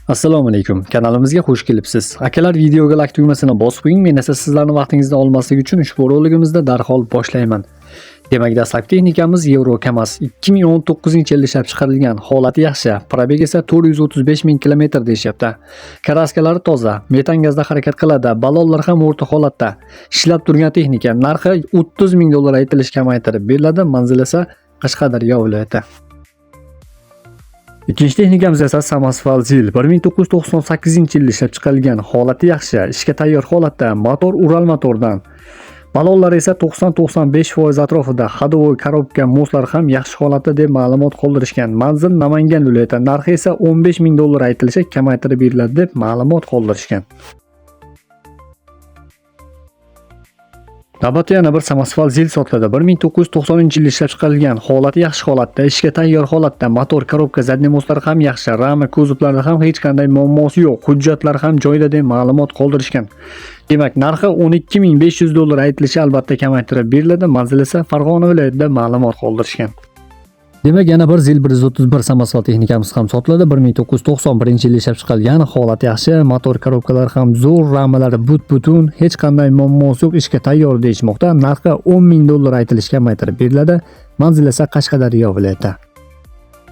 Assalomu alaykum. Kanalimizga xush kelibsiz. Akalar, videoga like tugmasini bosib qo'ying. Men esa sizlarning vaqtingizni olmaslik uchun ushbu roligimizda darhol boshlayman. Demak, dastlabki texnikamiz Euro Kamaz 2019-yilda ishlab chiqarilgan. Holati yaxshi. Probeg esa 435 ming kilometr deyishyapti. Karaskalari toza, metan gazda harakat qiladi, ballonlar ham o'rta holatda. Ishlab turgan texnika, narxi 30 ming dollar aytilishi kamaytirib beriladi. Manzil esa Qashqadaryo viloyati. Ikkinchi texnikamiz esa Samosval Zil 1998-yilda ishlab chiqarilgan. Holati yaxshi, ishga tayyor holatda, motor Ural motordan. Ballonlar esa 90-95% atrofida, ходовой korobka, mostlar ham yaxshi holatda deb ma'lumot qoldirishgan. Manzil Namangan viloyati, narxi esa 15 ming dollar aytilishi kamaytirib beriladi deb ma'lumot qoldirishgan. Navbatda yana bir Samosval Zil sotiladi. 1990-yilda ishlab chiqarilgan, holati yaxshi holatda, ishga tayyor holatda, motor, korobka, задний mostlar ham yaxshi, rama, kuzovlarda ham hech qanday muammosi yo'q, hujjatlar ham joyida deb ma'lumot qoldirishgan. Demak, narxi 12 500 dollar aytilishi albatta kamaytirib beriladi. Manzil esa Farg'ona viloyatida ma'lumot qoldirishgan. Demak, yana bir Zil 131 samosval texnikamiz ham sotiladi. 1991-yilda ishlab chiqarilgan, holati yaxshi, motor korobkalar ham zo'r, ramalari but-butun, hech qanday muammosi yo'q, ishga tayyor deyishmoqda. Narxi 10 ming dollar aytilishi kamaytirib beriladi. Manzil esa Qashqadaryo viloyati.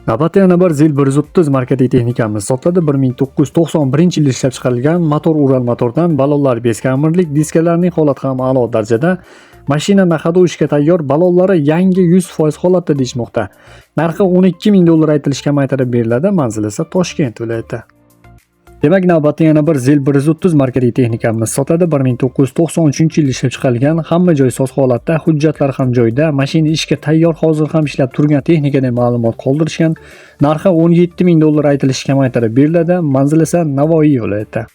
Navbatda yana bir Zil 130 markali texnikamiz sotiladi. 1991-yilda ishlab chiqarilgan, motor Ural motordan, ballonlar beskamerlik, diskalarning holati ham a'lo darajada. Mashina naxadu ishga tayyor, ballonlari yangi 100% holatda deyishmoqda. Narxi 12 ming dollar aytilishi kamaytirib beriladi. Manzil esa Toshkent viloyati. Demak, navbatda yana bir Zil 130 markali texnikamiz sotiladi. 1993-yilda ishlab chiqarilgan, hamma joy soz holatda, hujjatlar ham joyida, mashina ishga tayyor, hozir ham ishlab turgan texnika deb ma'lumot qoldirishgan. Narxi 17 ming dollar aytilishi kamaytirib beriladi. Manzil esa Navoiy viloyati.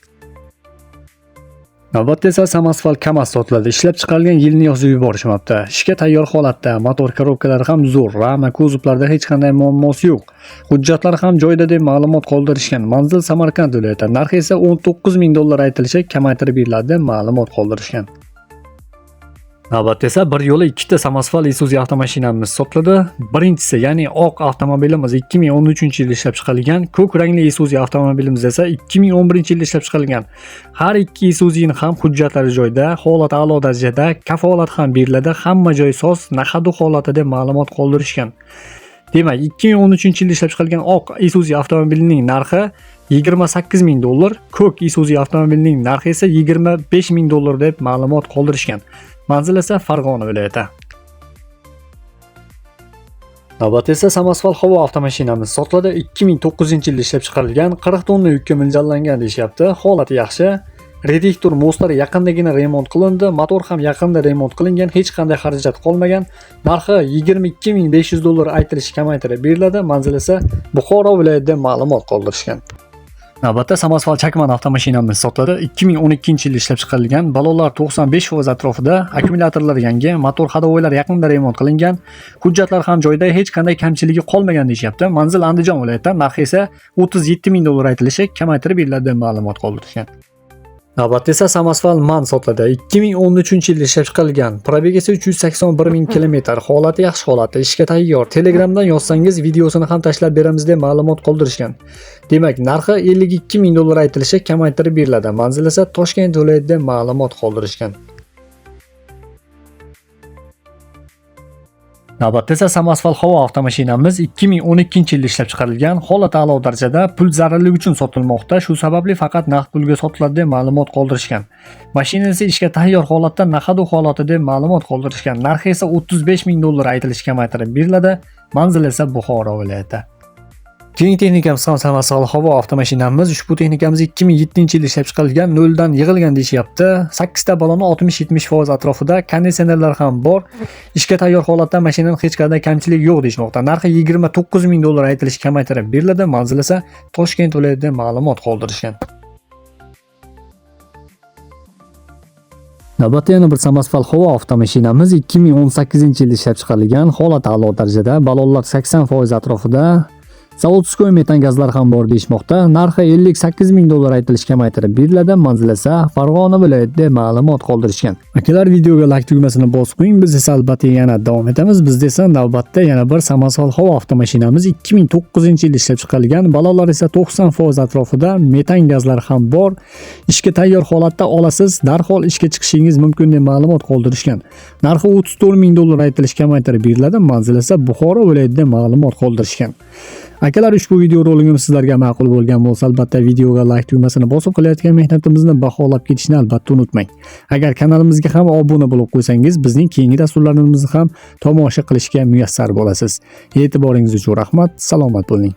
Navbatda esa Samosval Kamaz sotiladi. Ishlab chiqarilgan yilni yozib yuborishmabdi. Ishga tayyor holatda, motor korobkalari ham zo'r, rama, kuzovlarda hech qanday muammosi yo'q. Hujjatlar ham joyida deb ma'lumot qoldirishgan. Manzil Samarqand viloyati. Narxi esa 19 ming dollar aytilishi kamaytirib beriladi deb ma'lumot qoldirishgan. Navbatda esa bir yo'la ikkita Samosval Isuzu avtomashinamiz sotiladi. Birinchisi, ya'ni oq avtomobilimiz 2013-yilda ishlab chiqarilgan, ko'k rangli Isuzu avtomobilimiz esa 2011-yilda ishlab chiqarilgan. Har ikki Isuzu'ning ham hujjatlari joyida, holati a'lo darajada, kafolat ham beriladi, hamma joy soz, nahadu holatida deb ma'lumot qoldirishgan. Demak, 2013-yilda ishlab chiqarilgan oq Isuzu avtomobilining narxi 28 ming dollar, ko'k Isuzu avtomobilining narxi esa 25 ming dollar deb ma'lumot qoldirishgan. Manzil esa Farg'ona viloyati. Navbatda esa Samosval havo avtomashinamiz sotiladi. 2009-yilda ishlab chiqarilgan, 40 tonna yukka mo'ljallangan deyishyapti. Holati yaxshi. Reduktor mostlari yaqindagina remont qilindi, motor ham yaqinda remont qilingan, hech qanday xarajat qolmagan. Narxi 22 500 dollar aytilishi kamaytirib beriladi. Manzil esa Buxoro viloyatida ma'lumot qoldirishgan. Navbatda Samosval Chakman avtomashinamiz sotiladi. 2012-yilda ishlab chiqarilgan, ballonlar 95% atrofida, akkumulyatorlar yangi, motor ходовойлар yaqinda remont qilingan, hujjatlar ham joyida, hech qanday kamchiligi qolmagan deyishyapti. Manzil Andijon viloyatida, narxi esa 37 ming dollar aytilishi kamaytirib beriladi deb ma'lumot qoldirishgan. Navbatda esa Samosval MAN sotiladi. 2013-yilda ishlab chiqarilgan, probeg esa 381 ming kilometr, holati yaxshi holatda, ishga tayyor. Telegramdan yozsangiz videosini ham tashlab beramiz deb ma'lumot qoldirishgan. Demak, narxi 52 ming dollar aytilishi kamaytirib beriladi. Manzil esa Toshkent viloyatida ma'lumot qoldirishgan. Navbatda esa Samosval havo avtomashinamiz 2012-yilda ishlab chiqarilgan, holati a'lo darajada, pul zararligi uchun sotilmoqda. Shu sababli faqat naqd pulga sotiladi deb ma'lumot qoldirishgan. Mashina esa ishga tayyor holatda, nahadu holati deb ma'lumot qoldirishgan. Narxi esa 35 ming dollar aytilishi kamaytirib beriladi. Manzil esa Buxoro viloyati. Keyingi texnikamiz ham Samosval havo avtomashinamiz. Ushbu texnikamiz 2007-yilda ishlab chiqarilgan, noldan yig'ilgan deyishyapti. 8 ta balloni 60-70% atrofida, konditsionerlar ham bor. Ishga tayyor holatda, mashinaning hech qanday kamchiligi yo'q deyishmoqda. Narxi 29 ming dollar aytilishi kamaytirib beriladi. Manzil esa Toshkent viloyatida ma'lumot qoldirishgan. Navbatda yana bir Samosval havo avtomashinamiz 2018-yilda ishlab chiqarilgan, holati a'lo darajada, ballonlar 80% atrofida, Заводской metan gazlar ham bor deyishmoqda. Narxi 58 ming dollar aytilishi kamaytirib beriladi. Manzil esa Farg'ona viloyatida ma'lumot qoldirishgan. Akalar, videoga like tugmasini bosib qo'ying. Biz esa albatta yana davom etamiz. Bizda esa navbatda yana bir Samosval Howo avtomashinamiz 2009-yilda ishlab chiqarilgan. Ballonlar esa 90% atrofida, metan gazlar ham bor. Ishga tayyor holatda olasiz, darhol ishga chiqishingiz mumkin deb ma'lumot qoldirishgan. Narxi 34 ming dollar aytilishi kamaytirib beriladi. Manzil esa Buxoro viloyatida ma'lumot qoldirishgan. Akalar, ushbu video roligimiz sizlarga ma'qul bo'lgan bo'lsa, albatta videoga like tugmasini bosib, qilayotgan mehnatimizni baholab ketishni albatta unutmang. Agar kanalimizga ham obuna bo'lib qo'ysangiz, bizning keyingi dasturlarimizni ham tomosha qilishga muyassar bo'lasiz. E'tiboringiz uchun rahmat, salomat bo'ling.